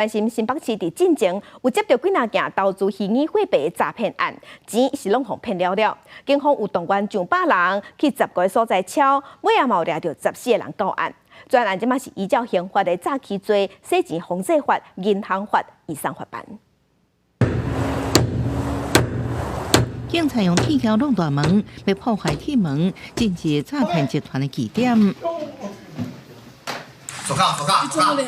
關心新北市佇進前有接著幾若件投資虛擬貨幣詐騙案，錢是攏予騙了了。警方有動員上百人去十個所在抄，尾仔嘛有掠著十四個人到案。專案這馬是依照刑法的詐欺罪、洗錢防制法、銀行法移送法辦。警察用鐵鉤弄大門，欲破壞鐵門，進入詐騙集團的據點。手銬，手銬，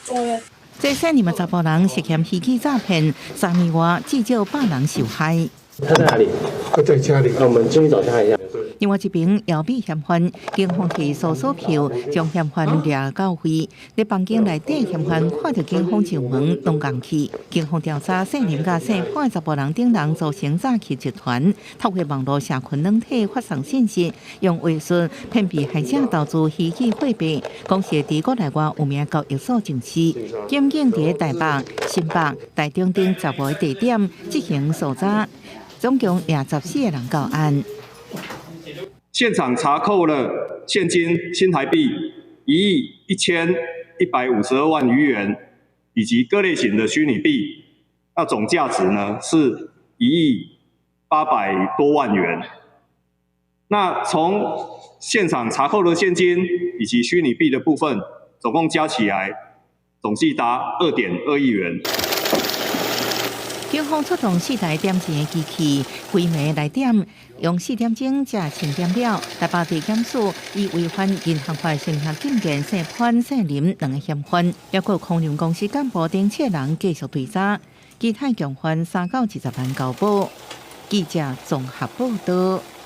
手銬。這姓林的查埔人涉嫌虛擬詐騙，3年外至少100人受害。他在哪裡？他在家裡。那我們進去找他一下。另外一邊，姚美嫌犯，警方提搜索票將嫌犯掠到位。佇房間內底，嫌犯看著警方上門，攏仝去。警方調查，姓林佮姓潘的查埔人等人組成詐欺集團，透過網路社群軟體發送信息，用話術騙被害者投資虛擬貨幣，講是佇國內外有名交易所上市。檢警佇台北、新北、台中等十五个地點執行搜查，總共掠十四个人到案。現場查扣了現金新台幣1億1152萬餘元，以及各類型的虛擬幣，那總價值呢是1億800多萬元。那從現場查扣的現金以及虛擬幣的部分，總共加起來總計達2.2億元。警方出動四台點錢的機器，規暝來點，用4點鐘才清點了。台北地檢署以違反銀行法刑事檢驗姓潘、姓林兩个嫌犯，抑閣空運公司幹部等七人繼續追查，其他共犯3到20萬交保。記者綜合報導。